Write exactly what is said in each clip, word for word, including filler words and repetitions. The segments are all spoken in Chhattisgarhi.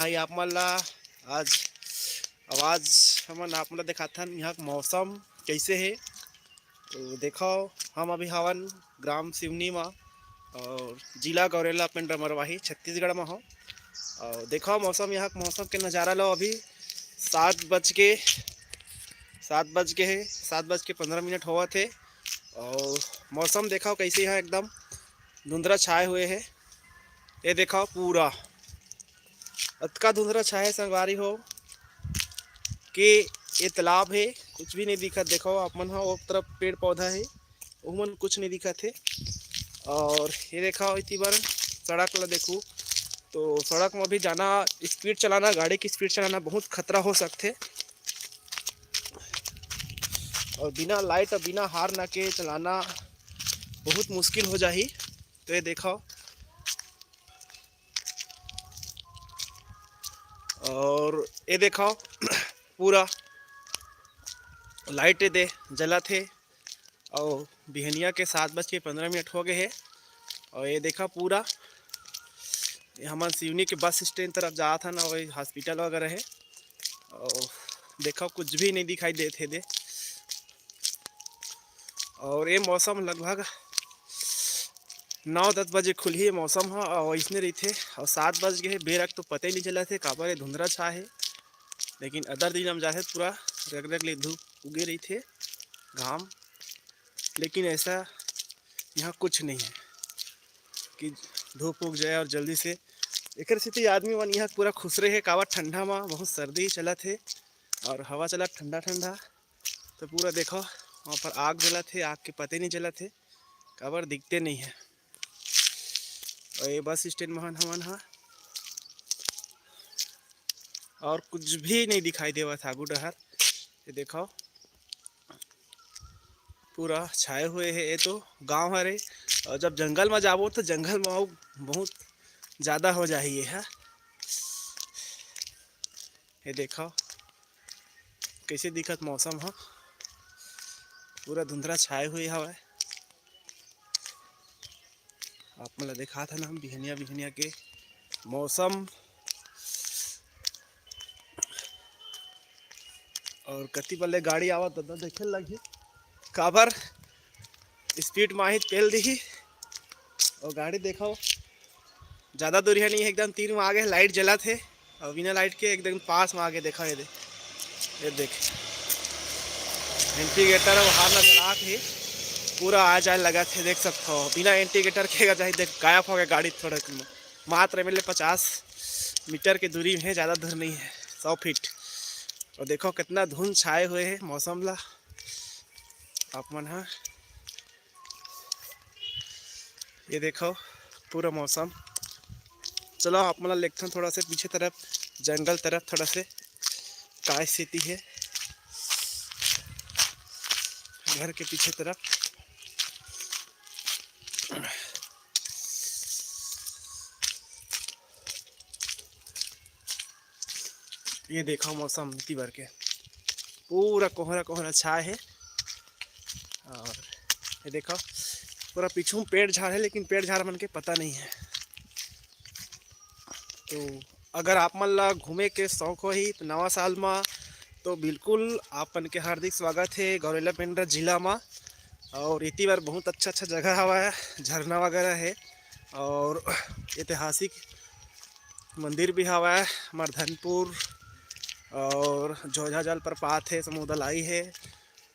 भाई, आप मन ला आज आवाज हमन आप मन ला दिखाथन, यहाँ के मौसम कैसे हे। तो देखो, हम अभी हवन ग्राम सिवनी मा और जिला गौरेला पेंड्रा मरवाही, छत्तीसगढ़ मा हो। और देखो मौसम, यहाँ के मौसम के नज़ारा लो। अभी सात बज के, सात बज के है, सात बज के पंद्रह मिनट होवत है। और मौसम देखो कैसे यहाँ एकदम धुंधरा छाए हुए है। ये देखो पूरा अतका धुंधरा छाए संगवारी हो कि ये तालाब है, कुछ भी नहीं दिखत। देखो आप मन ह, वो तरफ पेड़ पौधा है, ओमन कुछ नहीं दिखत है। और ये देखो इति बार सड़क ला देखू, तो सड़क में भी जाना, स्पीड चलाना, गाड़ी की स्पीड चलाना बहुत खतरा हो सकथे। और बिना लाइट और बिना हार्न के चलाना बहुत मुश्किल हो जाही। तो ये देखो, और ये देखो पूरा लाइट दे जलत हे। और बिहनिया के सात बज के पंद्रह मिनट हो गए हे। और ये देखा पूरा, ये हमन सिवनी के बस स्टैंड तरफ जात हन, वही हॉस्पिटल वगैरह है। और देखा कुछ भी नहीं दिखाई देत हे दे। और ये मौसम लगभग नौ दस बजे खुलही, ये मौसम ह। और इसने रहिथे, और सात बज गए हे, बेरक तो पता ही नहीं चलत हे, काबर ये धुंधरा छा हे। लेकिन अदर दिन हम जाथे, पूरा रग रग ले धूप उगे रहिथे, घाम। लेकिन ऐसा यहाँ कुछ नहीं है कि धूप उग जाए और जल्दी से। एकर सेती आदमी मन यहाँ पूरा खुसरे हे, काबर ठंडा मा बहुत सर्दी चलत हे और हवा चलत ठंडा ठंडा, तो पूरा देखो वहाँ पर आग जलत हे, आग के पते नहीं चलत हे, काबर दिखते नहीं है। और ये बस स्टैंड महन हमन हा, और कुछ भी नहीं दिखाई देवत आगू डहर। ये देखो पूरा छाए हुए है, ये तो गांव हरे। और जब जंगल में जाबो तो जंगल में अउ बहुत ज़्यादा हो जाही ये हा। ये देखो कैसे दिखत मौसम ह, पूरा धुंधरा छाए हुए हवय। आप मन ला दिखात हन हम बिहनिया बिहनिया के मौसम। और कति बल्ले गाड़ी आवत दादा देखे लगही, काबर स्पीड माही पेल दिही। और गाड़ी देखो ज़्यादा दूरिया नहीं है, एकदम तीर में आगे लाइट जलत है। और बिना लाइट के एकदम पास में आगे देखा, ये दे, ये देख, इंडिकेटर अब हार नजर आत हे, पूरा आ जाए लगत हे, देख सकत हो। बिना इंडिकेटर के अगर जाए देख, गायब हो गया गाड़ी। थोड़ा मात्र मिले पचास मीटर के दूरी में है, ज़्यादा दूर नहीं है, सौ फीट। और देखो कितना धुंध छाए हुए है मौसम ला आप मन हा। ये देखो पूरा मौसम। चलो आप मन ला लेगथन थोड़ा से पीछे तरफ, जंगल तरफ थोड़ा से, काय स्थिति है घर के पीछे तरफ। ये देखो मौसम इति बर के पूरा कोहरा कोहरा छाए है। और ये देखो पूरा पीछू में पेड़ झाड़ है, लेकिन पेड़ झाड़ मन के पता नहीं है। तो अगर आप मन ला घूमे के शौक होही तो नवा साल मा, तो बिल्कुल आप मन के हार्दिक स्वागत है गौरेला पेंड्रा जिला मा। और इति बार बहुत अच्छा अच्छा जगह हवा है, झरना वगैरह है और ऐतिहासिक मंदिर भी हवा है, मर्धनपुर और झोझा जलप्रपात है, समुदलाई है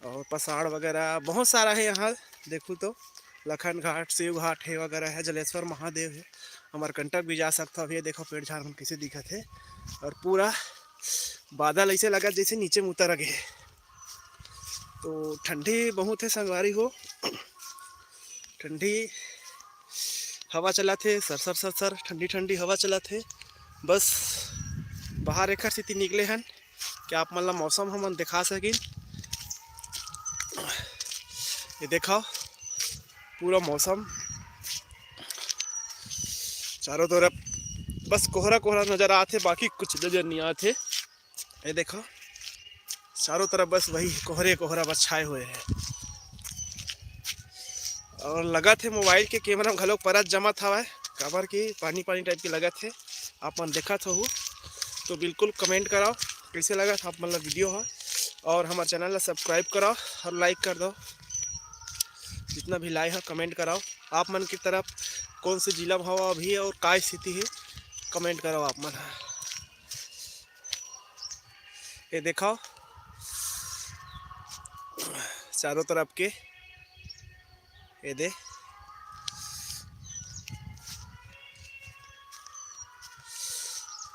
और पसाड़ वगैरह बहुत सारा है यहाँ। देखू तो लखन घाट, शिव घाट है वगैरह है, जलेश्वर महादेव है, अमरकंटक भी जा सकता। अभी ये देखो पेड़ झाड़ मन कैसे दिखत है और पूरा बादल ऐसे लगत जैसे नीचे में उतर गए। तो ठंडी बहुत है संगवारी हो, ठंडी हवा चलत हे, सर सर सर सर ठंडी ठंडी हवा चलत हे। बस बाहर एकर सेती निकले हन कि आप मन ला मौसम हमन दिखा सकिन। ये देखो पूरा मौसम चारों तरफ बस कोहरा कोहरा नजर आत हे, बाकी कुछ नजर नहीं आत हे। ये देखो चारों तरफ बस वही कोहरे कोहरा बस छाए हुए हैं। और लगत हे मोबाइल के कैमरा में घलोक परत जमत हवय, काबर कि पानी पानी टाइप के लगत हे। आप मन देखत होहू तो बिल्कुल comment करव, कइसे लगत आप मन ला video ह, और हमर channel ला subscribe करव और like कर दव। जितना भी लाए ह, comment करव, आप मन की तरफ कौन से जिला में हवा अभी और का स्थिति हे, comment करव आप मन ह। ये देखव, चारों तरफ के, ये दे,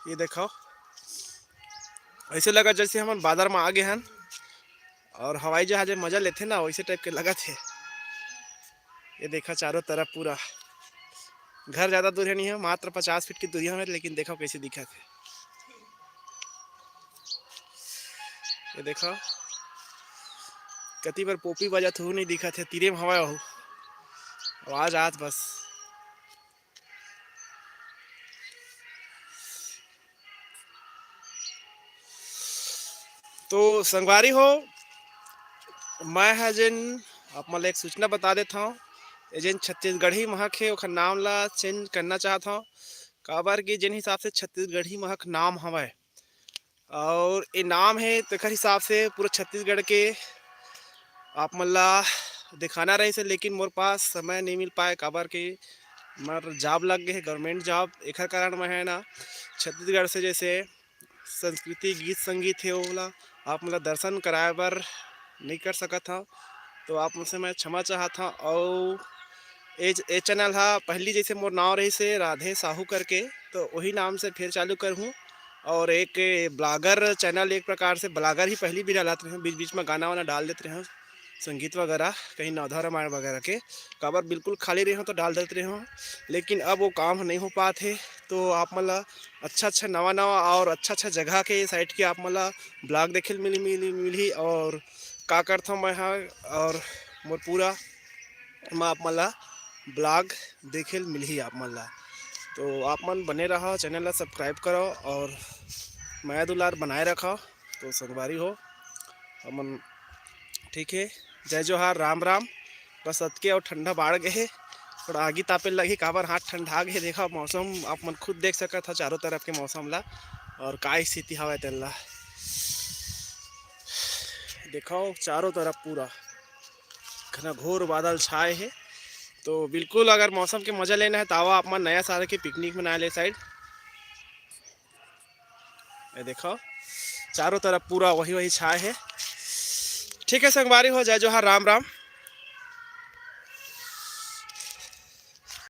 ये देखव, ऐसे लगा जैसे हमन बादर में आ गए हन और हवाई जहाज में मजा लेथे ना, वैसे type के लगत हे। ये देखा, चारों तरफ पूरा घर ज़्यादा दूर हे नहीं है, मात्र पचास फीट की दूरी में, लेकिन देखो कैसे दिखत हे। ये देखो, कति बर पोपी बजत हू नहीं दिखत हे, तीरे में हवा हो, आवाज आत बस। तो संगवारी हो, मैं ह जेन आप मन ला एक सूचना बता देत हव, ये जेन छत्तीसगढ़ी महक हे, ओखर नाम ला change करना चाहत हव, काबर कि जेन हिसाब से छत्तीसगढ़ी महक नाम हवय, और ये नाम हे, तेखर हिसाब से पूरा छत्तीसगढ़ के आप मन ला दिखाना रहिस हे, लेकिन मोर पास समय नहीं मिल पाए, काबर कि मोर job लग गए हे, government job। एखर कारण मैं है ना, छत्तीसगढ़ से जैसे संस्कृति, गीत संगीत हे, ओला आप मन ला दर्शन कराए बर नहीं कर सकत हव, तो आप मन से मैं क्षमा चाहत हव। और ए, ए channel हा पहली जैसे मोर नाम रहिस हे राधे साहू करके, तो वही नाम से फिर चालू करहूँ। और एक blogger channel, एक प्रकार से blogger ही पहली भी डालत रहे, बीच बीच में गाना वाना डाल देत रहे, संगीत वगैरह, कहीं नवधा रामायण वगैरह के, काबर बिल्कुल खाली रहे तो डाल देत रहे, लेकिन अब वो काम नहीं हो पात हे। तो आप मन ला अच्छा अच्छा नवा नवा और अच्छा अच्छा जगह के site के आप मन ला blog देखे ल मिली, मिली, मिलही। और का करथव मैं हा, और मोर पूरा मैं आप मन ला blog देखे ल मिलही आप मन ला। तो आप मन बने रहा, channel ला subscribe करो और मया दुलार बनाए रखा। तो संगवारी हो, हमन ठीक हे, जय जोहार, राम राम। बस अतके अउ ठंडा बाढ़ गए हे, थोड़ा आगी तापे लगही, काबर हाथ ठंडा गए। देखा मौसम, आप मन खुद देख सकत हव चारों तरफ के मौसम ला, और का स्थिति हवय तेन ला। देखो चारों तरफ पूरा घनघोर बादल छाए हे। तो बिल्कुल अगर मौसम के मजा लेना है तो आवा आप मन नया साल के picnic मनाए ले side। ये देखो चारों तरफ पूरा वही वही छाए हे। ठीक है संगवारी हो, जय जोहार, राम राम।